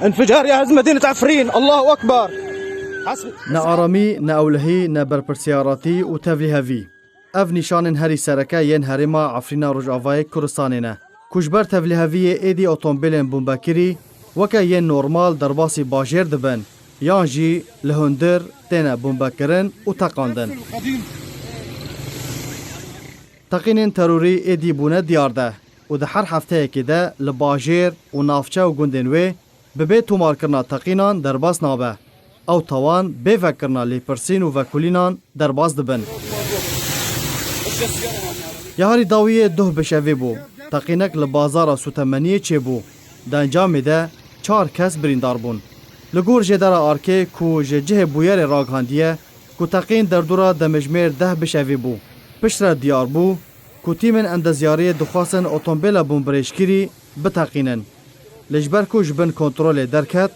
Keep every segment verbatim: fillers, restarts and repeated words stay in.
انفجار يا هز مدينة عفرين، الله أكبر. حسب. Ne aramî, ne ewlehî, ne berpirsiyarî û tevlîhevî. Ev nîşanên herî sereke yên herêma Efrîna Rojavayê Kurdistanê ne, ku ji ber tevlîheviyê êdî otomobîlên bombekirî weke yên normal derbasî bajêr dibin, yan jî li hundir têne bombekirin û teqandin. Teqînên terorî êdî bûne diyar de û di her hefteyekê de li bajêr û navçe û gundên wê bi bê tomarkirina teqînan derbas nabe. Ew tawan bê vekirina lêpirsîn û vekolînan derbas dibin. Ya herî dawiyê duh bişevê bû. Teqînek li bazara Sûtemeniyê çêbû. Di encamê de çar kes birîndar bûn. Li gor jêdera arkê ku ji cihê bûyerê ragihandiye ku teqîn derdora demijmêr deh bişevê bû. Piştre diyar bû ku tîmên endezyariyê dixwastin otomobîla bombirêjkirî biteqînin. Lê ji ber ku ji bin kontrolê derket,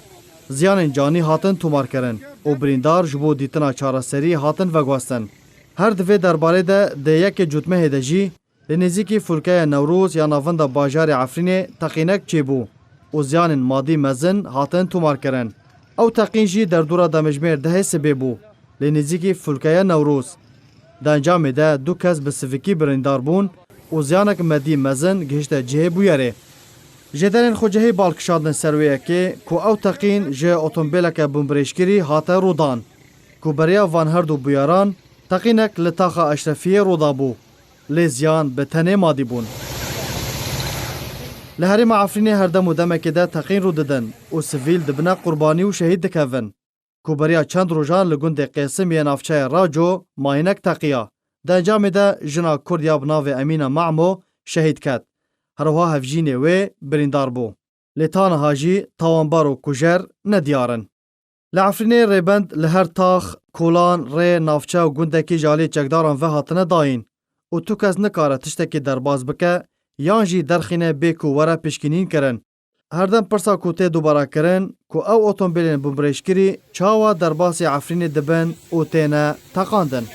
ziyanên canî hatin tomarkirin û birîndar ji bo dîtina çareseriyê hatin veguhestin. Her di vê derbarê de di yekê Cotmehê de jî li nêzîkî Fulkeya Newroz ya navenda bajarê Efrînê teqînek çêbû û ziyanên madî mezin hatin tomarkirin. Ew teqîn jî derdora demijmêr dehê sibê bû. Lê nêzîkî Fulkeya Newroz. Di encamê de du kes bi sivikî birîndar bûn û ziyanek medî mezin gihişte cihê bûyerê. Jêderên xwecihî bal kişandin ser wê yekê ku ew teqîn ji otomobîleke bombirêjkirî hate rûdan, ku beriya van her du bûyeran teqînek li taxa Eşrefiyê rûdabû, lê ziyan bi tenê madî bûn. Li herêma Efrînê her dem û demekê de teqîn rû didin û sivîl dibine qurbanî û şehîd dikevin. Ku beriya çend rojan li gundê Qêsim yê navçeya Raco mayînek teqiya. Di encamê de jina Kurd ya bi navê Emîna Mamo şehîd ket. Her wiha hevjînê wê birîndar bû. Lê ta niha jî tawanbar û kujer nediyar in. Li Efrînê rêbend li her tax, kolan, rê, navçe û gundekî ji alî çekdaran ve hatine dayîn û tu kes nikare tiştekî derbas bike yan jî derxîne bê ku were pişkînîn kirin. Herdem pirsa ku tê dubare kirin ku ew otomobîlên bombirêjkirî çawa derbasî Efrînê dibin û têne teqandin.